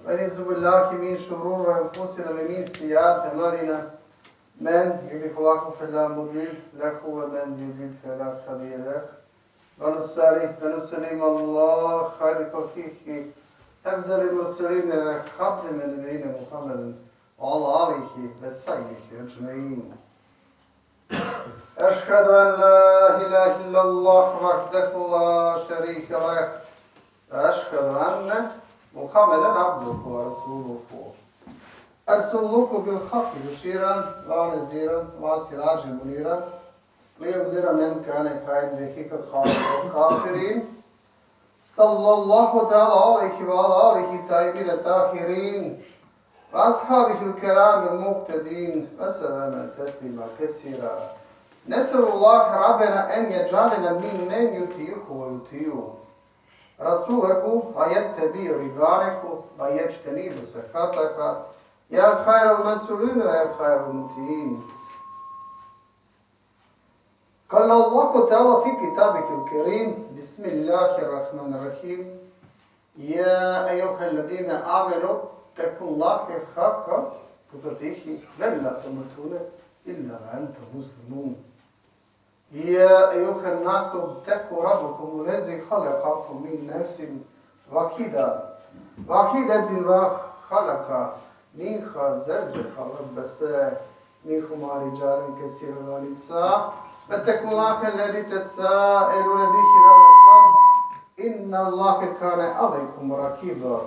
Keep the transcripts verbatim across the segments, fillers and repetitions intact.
ونعوذ بالله من شرور أنفسنا ومن سيئات أعمالنا. من يهده الله فلا مضل له ومن يضلل فلا هادي له. ونصلي ونسلم على خير خلقه أفضل المرسلين خاتم النبيين محمد وعلى آله وصحبه أجمعين. أشهد أن لا إله إلا الله وحده لا شريك له. وأشهد أن محمدا عبده ورسوله. أرسله بالحق بشيرا ونذيرا وسراجا منيرا لينذر من كان حيا ويحق القول على الكافرين. صلى الله تعالى عليه وعلى آله الطيبين الطاهرين وأصحابه الكرام المقتدين وسلم تسليما كثيرا. نسأل الله ربنا أن يجعلنا ممن يطيعه ويطيع رسوله ويتبع رضوانه ويجتنب سخطه. يا خير المسؤولين ويا خير المطيعين. قال الله تعالى في كتابه الكريم: بسم الله الرحمن الرحيم. يا أيها الذين آمنوا اتقوا الله حق تقاته ولا تموتن إلا وأنتم مسلمون. يا أيها الناس اتقوا ربكم الذي خلقكم من نفس واحدة، واحدة وخلق منها زوجها وبث منهما رجالا كثيرا ونساء، واتقوا الله الذي تساءلون به والأرحام، إن الله كان عليكم رقيبا.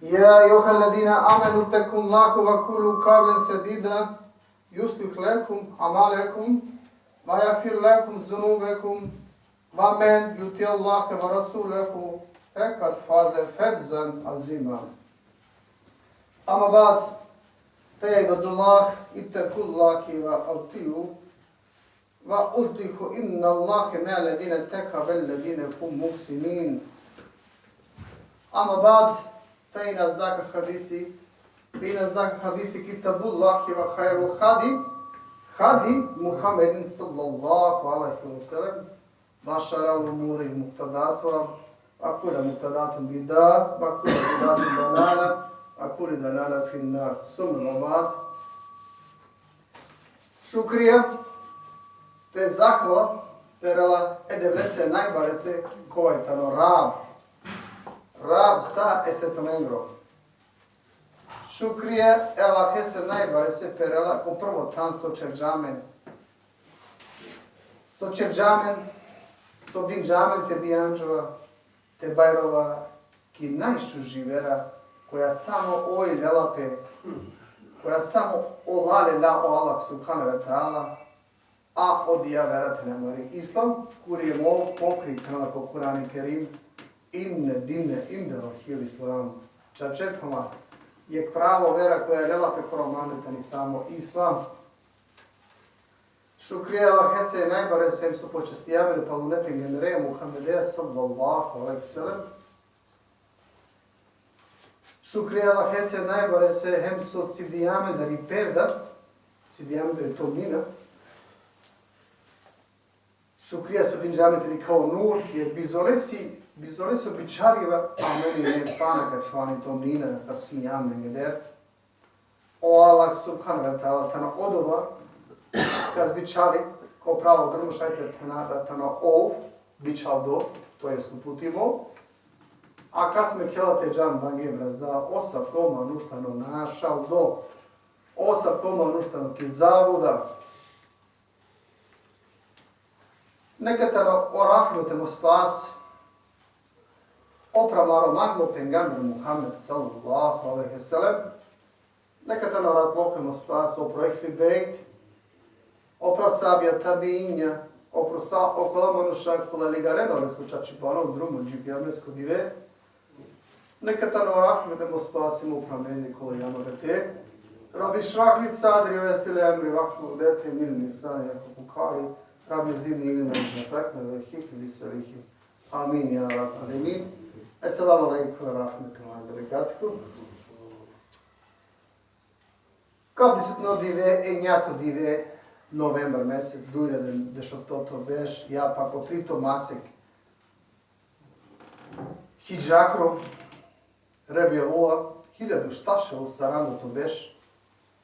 يا أيها الذين آمنوا اتقوا الله وقولوا قولا سديدا يصلح لكم أعمالكم ويغفر لكم ذنوبكم ومن يطع الله ورسوله فقد فاز فوزا عظيما. أما بعد، فيا عباد الله، اتقوا الله وأطيعوه وأطيعوه، إن الله مع الذين اتقوا والذين هم محسنون. أما بعد، فإن أصدق الحديث، فإن أصدق الحديث كتاب الله وخير الهدي هدي محمد صلى الله عليه وسلم، وشر الأمور محدثاتها، وكل محدثة بدعة، وكل بدعة ضلالة، وكل ضلالة في النار. ثم أما بعد. Šukrija te zahvala perela e Devlese najbarese, kova tano Rab, Rab sa e svetonengro. Šukrija e Allahese najbarese perela, ko prvo than so čerđa amen, so čerđa amen, so dinđa amen te bijanđova, te bajrova ki najšuži vera, koja samo oj lela pe, koja samo ola lela o Allah subhanehu ve teala, a odija vera tani amari Islam, kuri e mol pokri tano ko Kurani Kerim: إن الدين عند الله الإسلام. Čače phrala, jekh pravo vera koja lela pe koro mande tani samo Islam. Šukrija e Allahese najbarese hem so počastija amen palune pejgambere Muhammede sallallahu alejhi ve sellem. Šukrija e Allahese najbarese hem so cidija amen dari perda, cidija amen dari tomnina. Šukrija so dinđa amen tani kao nur, jer bizo lesi, bizo lesi bičhaliva amen ine pana ka čhuva ani tomnina, sar sunja amen eder. O Allah subhanehu ve teala tano odova kas bičhali ko pravo drmo, šaj te phena da tano ov bičhaldo, to jest uputimo. A kas mekhela te džan bange brazda, osavko manuš tano našaldo, osavko manuš tano ki zabluda. Neka tano o rahmet hem o spas opro amaro manglo pejgamber Muhammed sallallahu alejhi ve sellem. Neka tano o rahatluko hem o spas opro ehli bejt, opro ashabija, tabiinja, opro sa okola manuša kola ligarena oleso čačipano drumo dži kijamesko dive. Neka tano o rahmet hem o spas opro amende kola hijam akate. رب اشرح لي صدري ويسر لي أمري واحلل عقدة من لساني يفقهوا قولي. رب زدني علما وارزقني وألحقني بالصالحين. آمين يا رب العالمين. السلام عليكم ورحمة الله وبركاته. Ka disutno dive, enjato dive, novembar mesec, duj hiljade dešoftoto berš, ja pa ko trito masek hidžrakro, Rebiul Ula, hiljadu štar šel saranda to beš,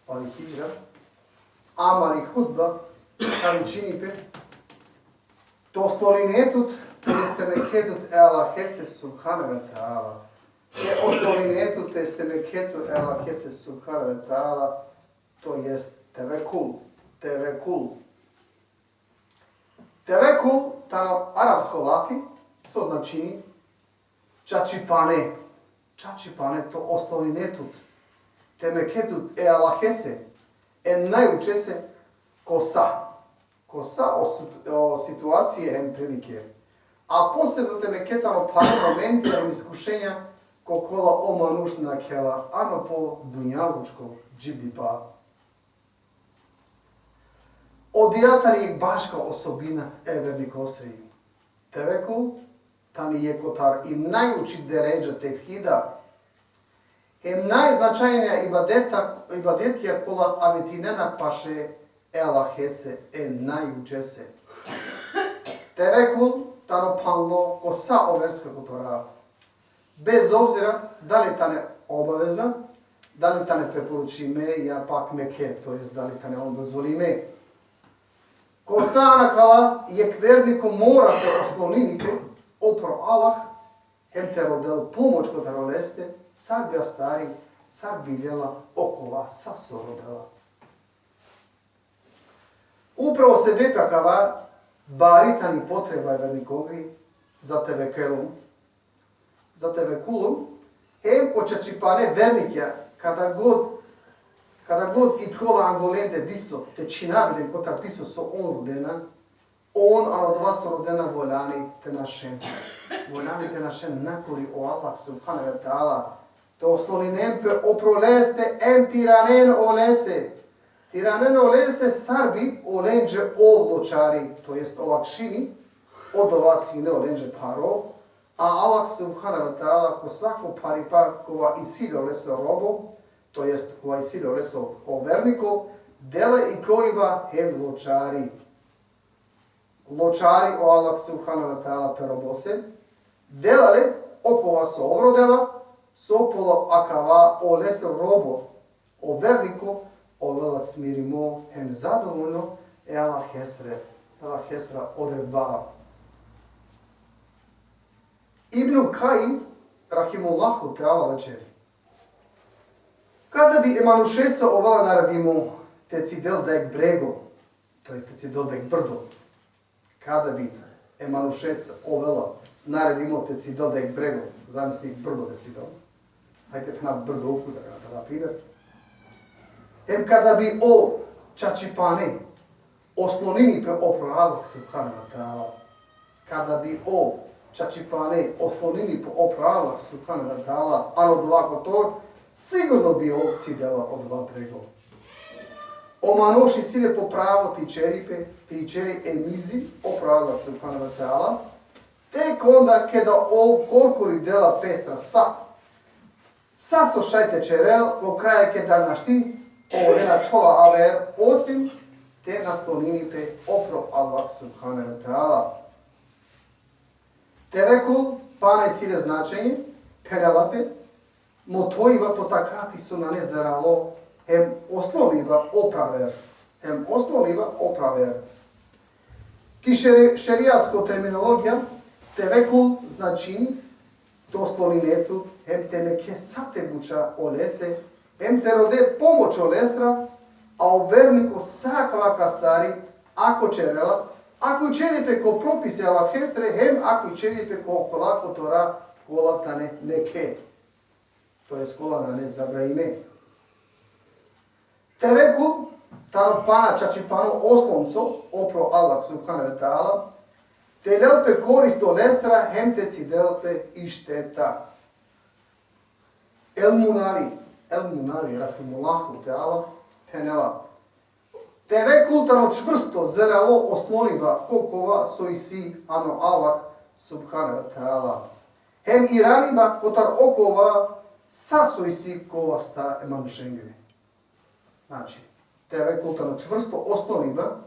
pali hidžra, amari hutba, ka vičini pe: Te oslonine tut, te mekhe tut e Allahese subhanehu ve teala. Te oslonine tut, te mekhe tut e Allahese subhanehu ve teala, to jest tevekul, tevekul. Tevekul tano arapsko lafi, so značini čačipane. Čačipane, te oslonine tut, te mekhe tut e Allahese, e najučese, ko sa. Ko sa o sut-, o situacije hem prilike. A posebno te mekhe tut ano phare momenti hem iskušenja, ko kola o manuš nakhela ano po dunjalučko dživdipa. Odija tani jekh baška osobina e vernikosri. Tevekul tani jekh kotar i najuči deredža tevhida. Hem najznačajnija ibadeta, ibadetija kola avetinena paše e Allahese, e najučese. Tevekul tano phanlo ko sa o verska kotora. Bez obzira dali tane obavezna, dali tane preporučime, ja pak mekhe, to jest dali tane on dozvolime. Ko sa nakala jekh verniko mora te oslonini pe opro Allah, hem te rodel pomoć kotar oleste, sar bi astari, sar bi lela okova sa so rodela. Upravo sebepi akava bari tani potreba e vernikogri za tevekelum, za tevekulum, hem o čačipane vernikja, kada god, kada god iklola angolende diso te čhinavi len kotar diso so on rodena, on ano dova so rodena voljani te našen. Voljani te našen nakoli o Allah subhanehu ve teala, te osloninen pe opro leste hem te iranen olese. Te iranen olese sar bi olenđe ov ločari, to jest olakšini odova sine olenđe pharo, a Allah subhanehu ve teala ko svako pharipa kova isi le oleso robo, to jest kova isi le oleso o verniko, dela ikloiba hem ločari. Ločari o Allah subhanehu ve teala pe robose, dela le okova so ov rodela, so polo akava oleso robo, o verniko, ovela smirimo hem zadovoljno e Allahesre, Allahesra odredba. Ibnul Kajim, rahimehullahu teala, vaćeri: Kada bi e manušese ovela naredimo te cidel dajekh brego, to jest te cidel dajekh brdo. Kada bi e manušese ovela naredimo te cidel dajekh brego, zamisli, brdo te cidel. Hajde, phena brdo, ufuda, na primer. Hem kada bi ov čačipane oslonini pe opro Allah subhanehu ve teala. Kada bi ov čačipane oslonini pe opro Allah subhanehu ve teala, ano dova kotor, sigurno bi ov cidela odova brego. O manuš isi le po pravo te ićeri pe, te ićeri e mizi opro Allah subhanehu ve teala, tek onda keda ov korkori dela pestra sa, sa so šaj te ćerel, ko kraj keda našti ovoga čhola aver, osim te naslonini pe opro Allah subhanehu ve teala. Tevekul pana isi le značenje, phenela pe, mothoiba po takati so nane zaralo, hem osloniba opro aver, hem osloniba opro aver. Ki šeri-, šeriatsko terminologija, tevekul značini te oslonine tut, hem te mekhe sa te buća olese, hem te rode pomoć olesra, a o verniko sa akava ka astari, ako ćerela, ako ćeri pe ko propise Allahesre, hem ako ćeri pe ko kola kotora kola tane mekhe, to jest kola nane zabranime. Tevekul tano pana čačipano oslonco opro Allah subhanehu ve teala, te lel pe korist olestra, hem te cidel pe i šteta. El Munavi, El Munavi, rahimehullahu teala, phenela: Tevekul tano čvrsto, zrelo osloniba ko kova so isi ano Allah subhanehu ve teala. Hem iraniba kotar okova sa so isi ko vasta e manušenge. Znači, tevekul tano čvrsto osloniba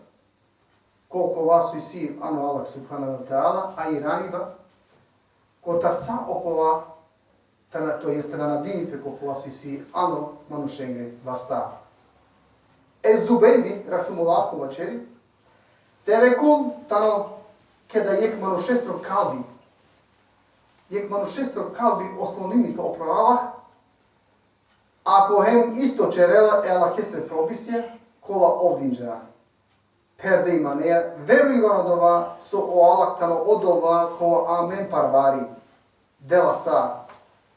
ko kova so isi ano Allah subhanehu ve teala, a iraniba kotar sa okova Te na, to jest te na nadini pe ko kova so isi ano manušenge vasta. E Zubejdi, rahimullahu, vaćeri, tevekul tano keda jekh manušestro kalbi, jekh manušestro kalbi oslonini pe opro Allah, ako hem isto ćerela e Allahestre propisija, kola ov dinđa. Perde imaneja, verujban odova so o Allah tano odova kova amen parvari, dela sa,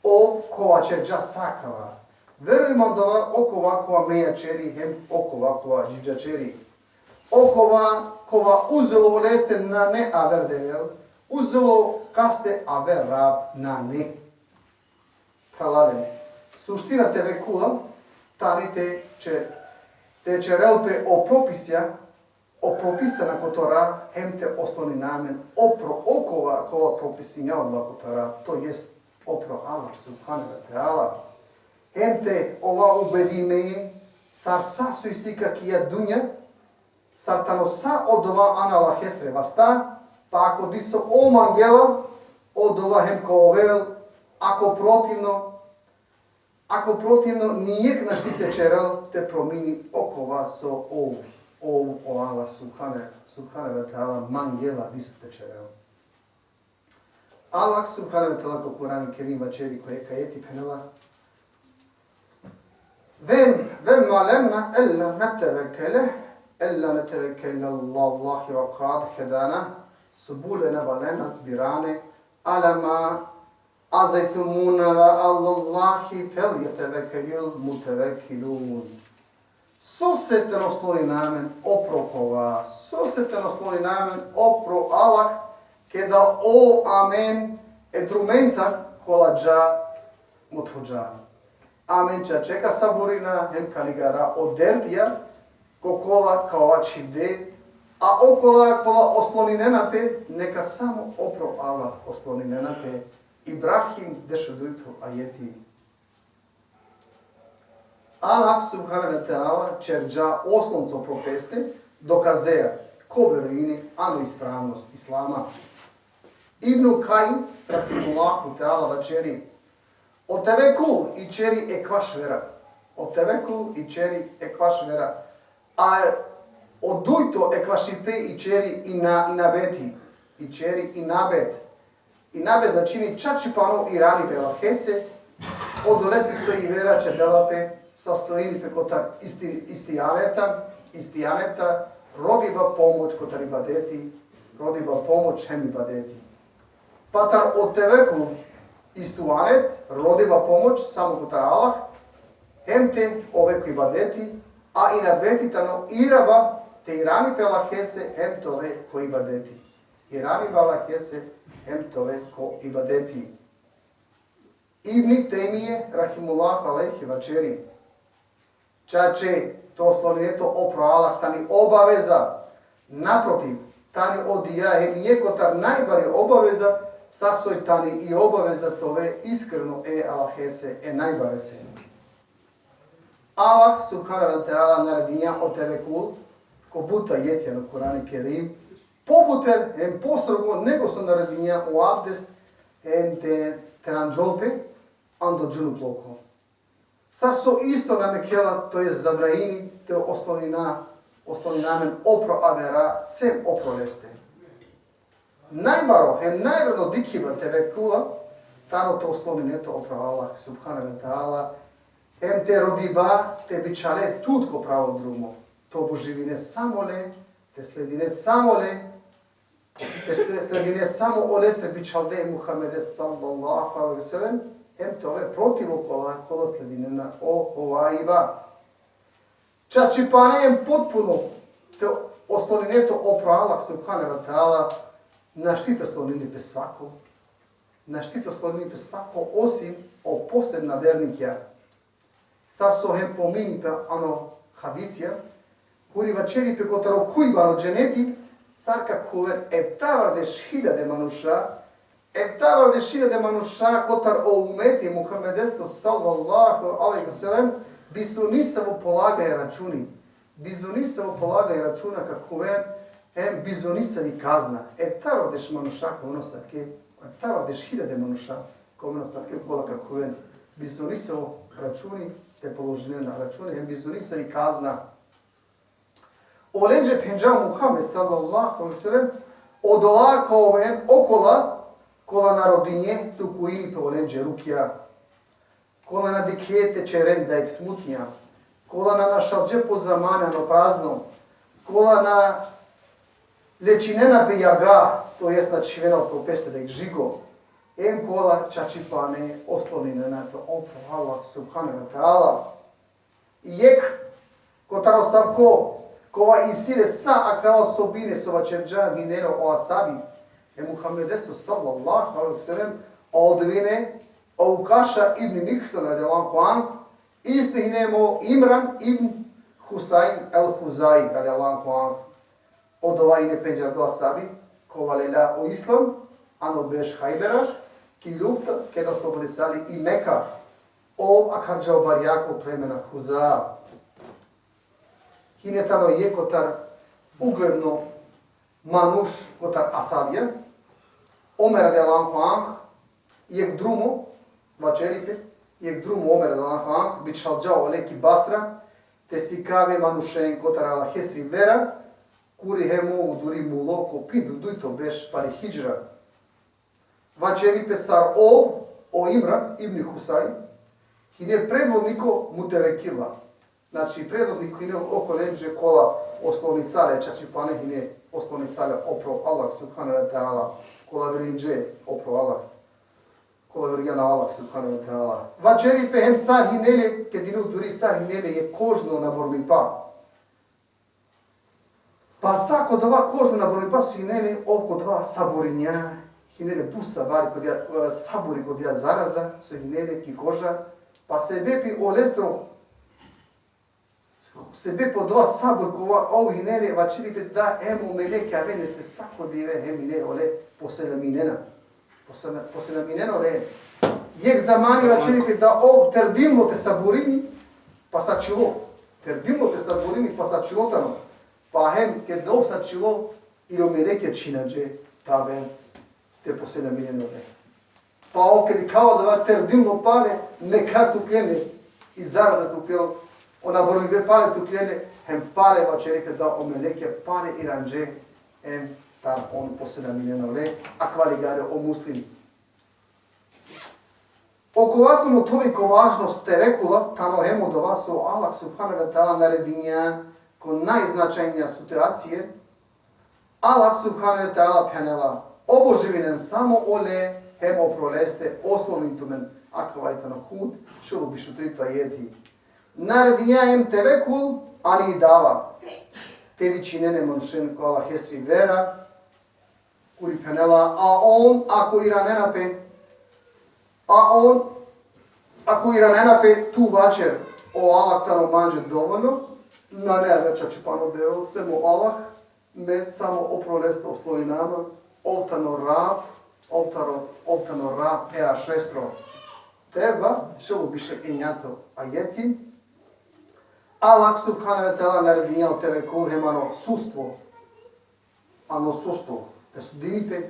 ov kova ćerđa sa kava. Verujban odova okova kova meja ćeri, hem okova kova dživđa ćeri. Okova kova uzelo oleste nane aver Devel, uzelo kaste aver Rab nane. Phralalen, suština tevekula tani te će, te ćerel pe o propisija, o propisana kotora, hem te oslonina amen opro okova kova propisinđa odova kotora, to jest opro Allah subhanehu ve teala. Hem te ova ubedime, sar sa so isi ka kija dunja, sar tano sa odova ano Allahestre vasta, pa ako diso ov mangela, odova hem ka ovel, ako protivno, ako protivno, nijekh našti te ćerel te promini okova so ov, ov, o Allah subhane, subhane ve teala mangela diso te ćerel. Allah subhane ve teala ko Kurani Kerim vaćeri ko jekh ajeti, phenela: Ve, ve ma lena ella netevekkele, ella netevekkele alallahi ve kad hedana subulena ve lenasbirane ala ma azajtumuna ve alallahi feljetevekkelil mutevekkilun. Sose te na oslonina amen opro kova, sose te na oslonina amen opro Allah, keda ov amen e drumenca kola dža mothođa. Amen čače ka saburina, hem ka ligara o derdija, ko kola ka ova čhivde, a okola kola osloninena pe, neka samo opro Allah osloninena pe. Ibrahim, dešudujto ajeti. Allah subhanahu ve teala ćerđa oslonco pro peste, dokazeja ko verujini ano ispravnost islama. Ibnu Kajim, rahimahullahu teala, vaćeri: O tevekul ićeri ekvaš vera. O tevekul ićeri ekvaš vera. A o dujto ekvašipe ićeri ina-, inabeti. Ićeri inabet. Inabet značini čačipano irani pe Allahese, odolese so i vera ćedela pe, sastojini pe kotar isti-, istijaneta, istijaneta, rodiba pomoć kotar ibadeti, rodiba pomoć hem ibadeti. Pa tar o tevekul istuanet, rodiba pomoć samo kotar Allah, hem te ove ko ibadeti, a inabeti tano iraba te irani pe Allahese, hem te ove ko ibadeti. Irani pe Allahese, hem te ove ko ibadeti. Ibni Tejmije, rahimullahu alejhi, vaćeri: Čače te oslonineto opro Allah tani obaveza. Naprotiv, tani odija hem jekh kotar najbari obaveza, sar soj tani i obaveza te ove iskreno e Allahese, e najbarese. Allah subhanahu ve teala naredinđa o tevekul ko but ajetija ano Kurani Kerim, pobuter hem postrogo nego so naredinđa o abdest hem te, te ranđol pe ando džunupluko. Sar so isto na mekela, to jest zabranini te oslonina, oslonina amen opro avera, sem opro leste. Najbaro hem najvredno dikhiba tevekula tano te oslonineto opro Allah subhanahu ve teala, hem te rodiba te bičhale tut ko pravo drumo, te oboživine samo le, te sledine samo le, te sle-, sledine samo olestre bičhalde, Muhammede sallallahu alejhi ve sellem, hem te ove protiv okola kola sledinena o hovaiba. Čačipane hem potpuno te oslonineto opro Allah subhanahu ve teala, našti te oslonini pe svako, našti te oslonini pe svako osim o posebna vernikja. Sar so hem pomini pe ano hadisija, kuri vaćeri pe kotar o khujba ano dženeti, sar ka khuven eftavardeš hiljade manuša, eftavardeš hiljade manuša kotar o umeti Muhammedeso sallallahu alejhi ve sellem, bizo nisavo polaganje računi, bizo nisavo polaganje računa ka khuven, hem bizo nisavi kazna. Eftavardeš manuša ka oven asavke, eftavardeš hiljade manuša ka Spomenu sa ke kola ka khuven. Bizo niso računi, te položinen na računi, hem bizo niso i kazna. Olenđe phenđa Muhammed sallallahu alejhi ve sellem, odola ka oven okola, kola na rodinđe te ukujini pe olenđe rukja, kola na dikhe te ćeren dajek smutnja, kola na našalđe po zamane ano prazno, kola na lečinena pe jaga, to jest na čhivena pe peste dajek žigo, em kola čačipane osloninena pe opro Allah subhanehu ve teala. Jekh kotar asavko, kova isi le sa akala osobine so vaćerđa hine le o ashabi e Muhammedeso sallallahu alejhi ve sellem, a odova hine o Ukaša ibn Mihsan radijallahu anhu, isto hine hem o Imran ibn Husain el-Huzai radijallahu anhu. Odova hine pendžardo ashabi, kova lela o islam ano berš Hajbera, ki lufta keda oslobodisali i Meka. Ov akharđa o barjako plemena Huza. Hine tano jekh kotar ugledno manuš kotar ashabija, Omer radijallahu anhu, jekh drumo, vaćeri pe, jekh drumo Omer radijallahu anhu bičhalđa ole ki Basra, te sikavi manušen kotar Allahesri vera, kuri hem ov oduri mulo ko pinda dujto berš pali hidžra. Vaćeri pe sar ov, o Imran ibn Husain, hine predvodniko mutevekila. Znači, predvodnik hine okolenđe kola oslonisale, čačipane hine oslonisale opro Allah subhanehu ve teala, kola verinđe opro Allah, kola verujnđa ano Allah subhanehu ve teala. Vaćeri pe hem sar hine le, ked hine oduri sar hine le jekh kožno nabormipa. Pa sa ko dova kožno nabormipa so hine le, ov ko dova saburinđa, hine le but sabari ko dija, e, saburi ko dija zaraza so hine le ki koža, pa sebepi olestro, sebepi odova sabur kova ov hine le, vaćeri pe da hem o melekja avena lese sako dive hem hine ole poselaminena. Posela-, poselaminena ole. Jekh zamani vaćeri pe da ov terdilo te saburini, pa sačilo. Terdilo te saburini, pa sačilo tano. Pa hem ked ov sačilo, i o melekja čhinađe te aven te poselaminen ole. Pa ov ked dikhla odova, terdilo pale, mekha tukljen le, i zaraza tukljen, o nabormipe pale tukljen le, hem pale vaćeri pe da o melekja pale iranđe, hem te on poselaminen ole, akava ligari o Muslim. Okova so mothovi ko važnost tevekula, tano hem odova so Allah subhanehu ve teala naredinđa ko najznačajnija situacije. Allah subhanehu ve teala phenela: Obožavinen samo ole, hem opro leste osloninen tumen. Akava i tano Hud, šel u biš u trito ajeti. Naredinđa hem tevekul, ani i dava. Te vičinen e manušen ko Allahesri vera, kuri phenela, a on, ako iranena pe, a on, ako iranena pe, tu vaćer: O Allah tano manđe dovoljno, nane aver čačipano devel, sem o Allah, me samo opro leste osloninav ma, ov tano Rab, ov tano, ov tano Rab e aršestro. Tevba, šel u biš u enjato ajeti. Allah subhanehu ve teala naredinđa o tevekul hem ano sudstvo. Ano sudstvo. Te sudini pe.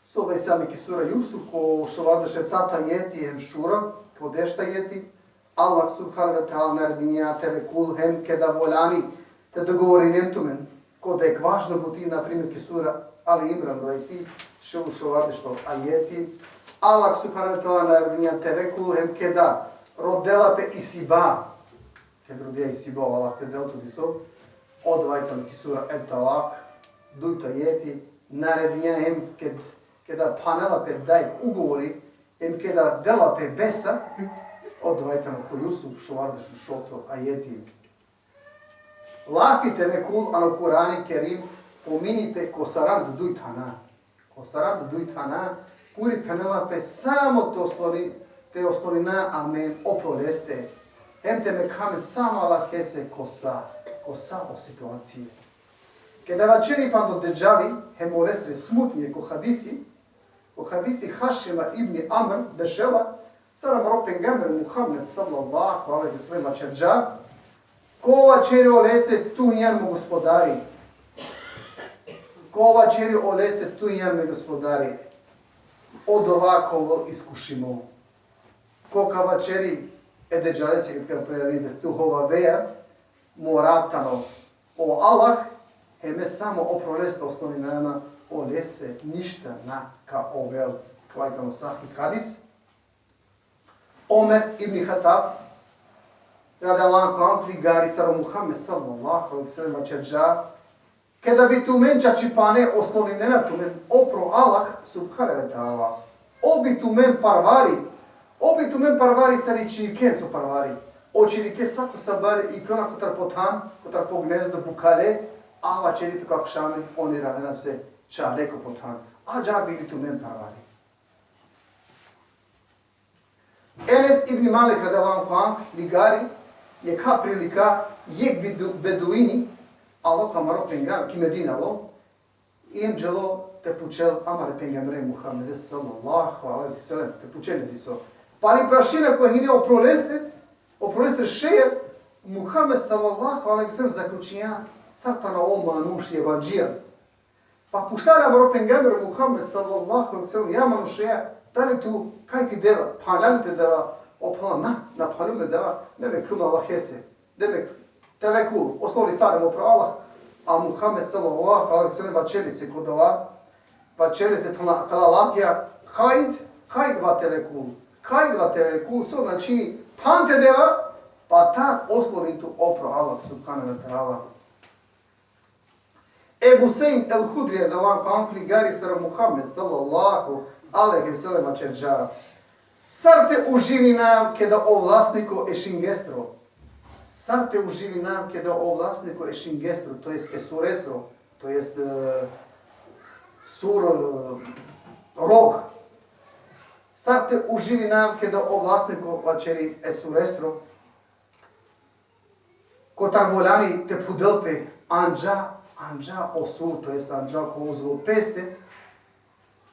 So vaćeri amen ki sura Jusuf, ko šovardeš eftato ajeti hem Šura, ko dešto ajeti. Allah subhanehu ve teala naredinđa tevekul hem keda voljani te dogovorinen tumen ko dajek važno buti, na primer ki sura Ali Imran, dvadeset, šel u šovardešto ajeti. Allah subhanehu ve teala naredinđa tevekul hem keda rodela pe isiba. Ked rodinđa isiba, o Allah te del tut i so. Odova i tano ki sura Et-Talak, dujto ajeti, naredinđa hem ked, keda phanela pe dajek ugovori, hem keda dela pe besa, odova i tano ko Jusuf, šovardeš u šovto ajeti. Lafi tevekul ano Kurani Kerim pomini pe ko saranda duj thana. Ko saranda duj thana, kuri phenela pe samo te osloni-, te oslonina amen opro leste. Hem te mekha amen samo Allahese ko sa, ko sa o situacije. Keda vaćeri pe ando Dedžali, hem olestre smutnje ko hadisi, ko hadisi Hašima ibn Amr bešela, sar amaro pejgamber Muhammed sallallahu alejhi ve sellem vaćerđa, ko vaćeri olese tu hijan mo gospodari. Ko vaćeri olese tu hijan mo gospodari. odova ka ovel iskušimo. Ko ka vaćeri e Dedžalese kad ka pojavi pe tu hovaveja, morav tano o Allah, hem me samo opro leste osloninav man, olese ništa na ka ovel. Kava tano sahih hadis. Omer ibn Hatab, radijallahu anhu, ligari sar o Muhammed sallallahu alejhi ve sellem vaćerđa: Keda bi tumen čačipane osloninen tumen opro Allah subhanehu ve teala, ov bi tumen parvari, ov bi tumen parvari sar i čiriken so parvari. O čirike sako sabale iklona kotar po than, kotar po gnezdo bukale, a vaćeri pe ko akšami on iranena pese čale ko po than. Ađar bi li tumen parvari. Enes ibn Malik, radijallahu anhu, ligari, jekha prilika, jekh bedu-, beduini alo ko amaro pejgam-, ki Medina alo, hem dželo te pučel amare pejgambere Muhammede sallallahu alejhi ve sellem, te pučel le diso. Pali prašina koja hine opro leste, opro leste šeja, Muhammed sallallahu alejhi ve sellem zaključinđa sar tano o manuš jevandžija. Pa pučlja le amaro pejgamber Muhammed sallallahu alejhi ve sellem: Ja manušeja, dali tu kaj ti deva, phanljan li te deva? Ov phenela: Na, na phanljum te deva, me mekljum Allahese. Demek, tevekul, osloni sar opro Allah. A Muhammed sallallahu alejhi ve sellem vaćeri lese ko dova, vaćeri lese, phenela, kala lafija: Kaid, kaid ve tevekul. Kaid ve tevekul, so značini: phan te deva, pa tad osloni tu opro Allah subhanehu ve teala. Ebu Seid el-Hudri, radijallahu anhu, ligari sar o Muhammed sallallahu alejhi ve sellem vaćerđa: Sar te uživinav keda o vlasniko e šingestro? Sar te uživinav keda o vlasniko e šingestro, to jest e suresro, to jest, e, sur, e, rog? Sar te uživinav keda o vlasniko, vaćeri, e suresro kotar voljani te phudel pe, anđa, anđa o sur, to jest anđa ko uzlo peste,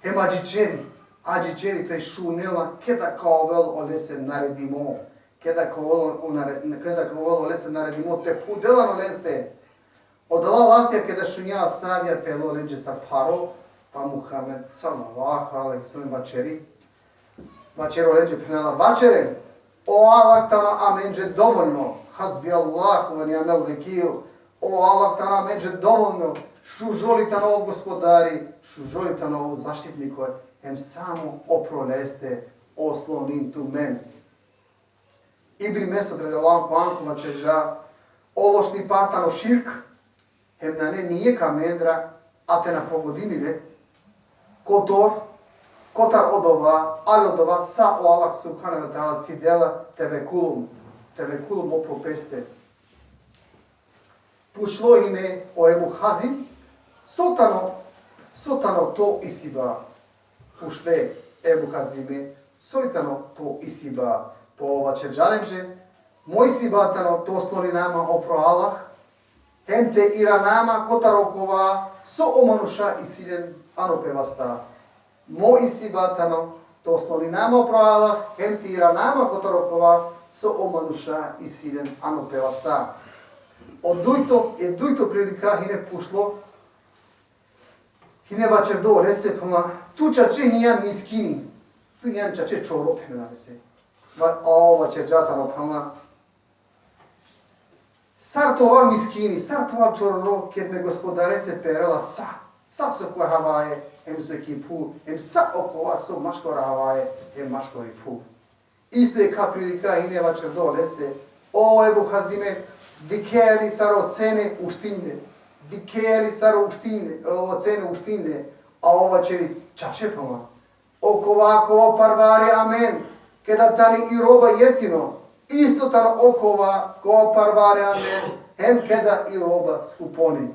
hem adžićeri, adžićeri te šunela keda ka ovel olese naredimo, keda ka ovel o nare-, keda ka ovel olese naredimo te phudel ano leste. Odola lafija keda šunđa ashabija, pelo lenđe sar pharo, pa Muhammed sallallahu alejhi ve sellem vaćeri, vaćeri lenđe, phenela: Vaćeren, o Allah tano amenđe dovoljno, hasbi Allahu ve ni'mel vekil, o Allah tano amenđe dovoljno, šužo li tano o gospodari, šužo li tano o zaštitniko, hem samo opro leste oslonin tumen. Ibn Mesud, radijallahu anhu, vaćerđa: O lošnipa tano širk, hem nane nijekh amendar, a te na pogodini le, kotor, kotar odova, ali odova sa o Allah subhanehu ve teala cidela, tevekulum, tevekulum opro peste. Pučlo hine o Ebu Hazim: So tano, so tano to isiba? Pučle Ebu Hazime: Soj tano to isiba? Pa ov vaćerđa lenđe: Mo isiba tano te osloninav man opro Allah, hem te iranav man kotar okova so o manuša isi len ano pe vasta. Mo isiba tano te osloninav man opro Allah, hem te iranav man kotar okova so o manuša isi len ano pe vasta. O dujto, e dujto prilika hine pučlo, hine vaćerdo lese, phenela: Tu čače hijan miskini, tu hijan čače čoro, phenela lese. Va-, a ov vaćerđa tano, phenela: Sar te ova miskini, sar te ova čororo, ked me gospodarese perela sa, sa so ko havaje, hem so ki phuv, hem sa okova so maškaro havaje, hem maškari phuv. Isto jekha prilika hine vaćerdo lese: O Ebu Hazime, dikhe li sar o cene uštinle, dikhe li sar o uštinle, o cene uštinle, a ov vaćeri: Čače, phenela. Okova kova parvari amen, keda tani i roba jeftino, isto tano okova kova parvari amen, hem keda i roba skuponi.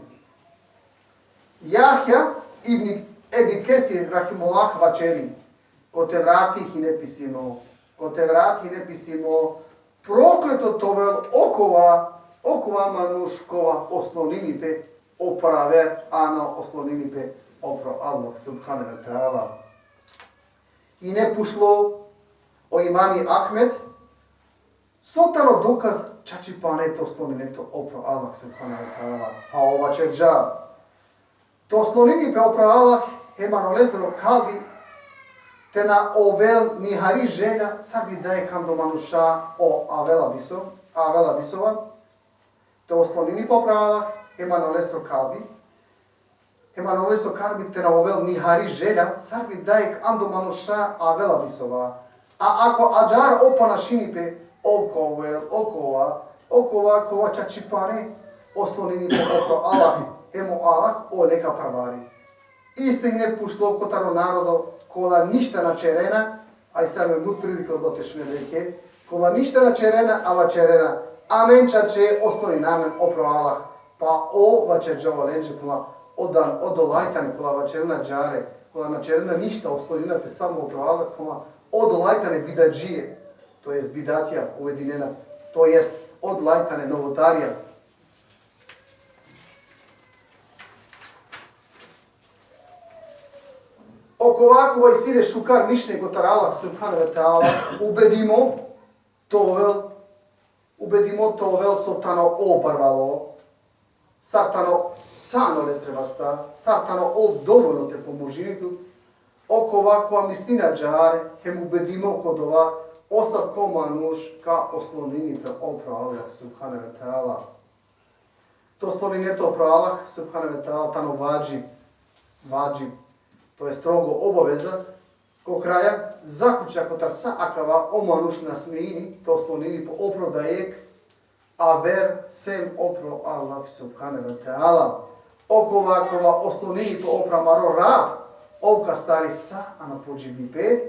Jahja ibn Ebi Kesir, rahimehullah, vaćeri: Ko Tevrati hine pisimo, ko Tevrati hine pisimo: Prokleto te ovel okova, okova manuš kova oslonini pe opro aver, a na oslonini pe opro Allah subhanehu ve teala. Hine pučlo o imami Ahmed: So tano dokaz čačipane te oslonine tu opro Allah subhanehu ve teala? Pa ov vaćerđa: Te oslonini pe opro Allah, hem ano lesoro kalbi te na ovel nihari želja, sar bi dajek ando manuša o avela diso, avela disova, te oslonini pe opro Allah, hem ano lesro kalbi, hem ano lesro kalbi te na ovel nihari želja, sar bi dajek ando manuša avela disova. A ako ađahar ov ponašini pe, ov ka ovel, okova, okova, kova čačipane oslonini pe opro Allah, hem o Allah ole ka parvari. Isto hine pučlo kotar o narodo, kola ništa na ćerena, a i sar amen but prilika odote šunena deka, kola ništa na ćerena, a vaćerena: Amen čače oslonina amen opro Allah. Pa ov vaćerđa olenđe, phenela, odan, odolaj tane, kola vaćerena ađahar, kola na ćerena ništa, oslonina pe samo opro Allah, phenela, odolaj tane bidadžije, to jest bidatija uvedinena, to jest odolaj tane novotarija. Okova kova isi le šukar mišljenje kotar Allah subhanehu ve teala, ubedimo te ovel, ubedimo te ovel so tano ov barvalo, sar tano sa ano lesre vasta, sar tano ov dovoljno te pomožini tut, okova kova mislini ađahar, hem ubedimo ko dova, asavko manuš ka oslonini pe opro Allah subhanehu ve teala. Te oslonine pe opro Allah subhanehu ve teala tano vadžib, vadžib, to je strogo obaveza. Ko kraja, zaključak kotar sa akava: o manuš na smeini te oslonini pe opro dajek aver sem opro Allah subhanehu ve teala. Okova kova oslonini pe opro amaro Rab, ov ka astari sa ano podžibipe,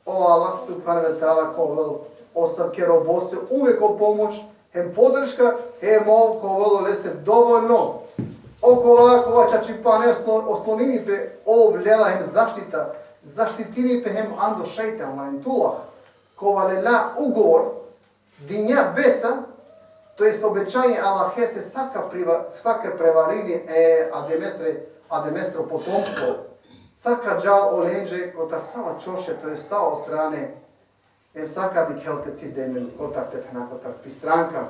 o Allah subhanehu ve teala ka ovel asavke robose uvek o pomoć, hem podrška, hem ov ka ovel olese dovoljno. Okova kova čačipane oslo-, oslonini pe, ov lela hem zaštita, zaštitini pe hem ando šejtan, lanetullah, kova lela ugovor dinja besa, to jest obećanje Allahese, sar ka priva-, sar ka prevarini e Ademestre, Ademestro potomstvo, sar ka džal olenđe kotar sa o čoše, to jest sa o strane, em sar ka dikhel te cidel len kotar, te phena, kotar pistranka.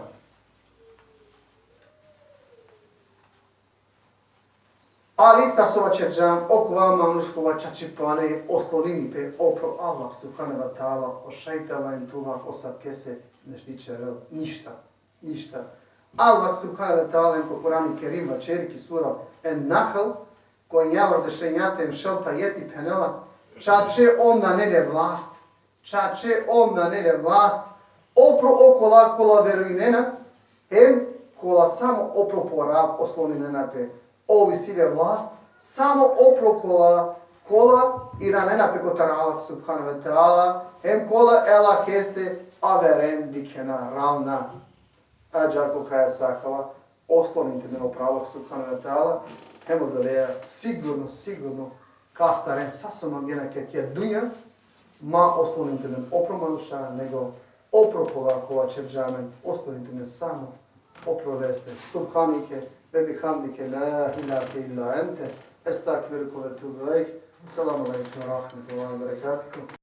Ali sar so vaćerđam, okova manuš kova čačipane oslonini pe opro Allah subhanehu ve teala, o šejtan, lanetullah, asavkese našti ćerel ništa, ništa. Allah subhanehu ve teala hem ko Kur'ani Kerim vaćeri ki sura En-Nahl, ko enjavardeš enjato hem šelto ajeti, phenela: Čače ov nane le vlast, čače ov nane le vlast opro okola kola verujnena, hem kola samo opro po Rab osloninena pe. Ov isi le vlast samo opro kola, kola iranena pe kotar Allah subhanehu ve teala, hem kola e Allahese averen dikhena ravna. Ađahar ko kraja sa akava, osloninte amen opro Allah subhanehu ve teala, hem odoleja sigurno, sigurno ka astaren sa so mangena ki akija dunja, ma osloninte amen opro manuša, nego opro kova, kova ćerđa amen, osloninte amen samo opro leste. Subhaneke ve bihamdike, la ilahe illa ente, estagfiruke ve etubu ilejk. Selamu alejkum ve rahmetullahi ve berekatuhu.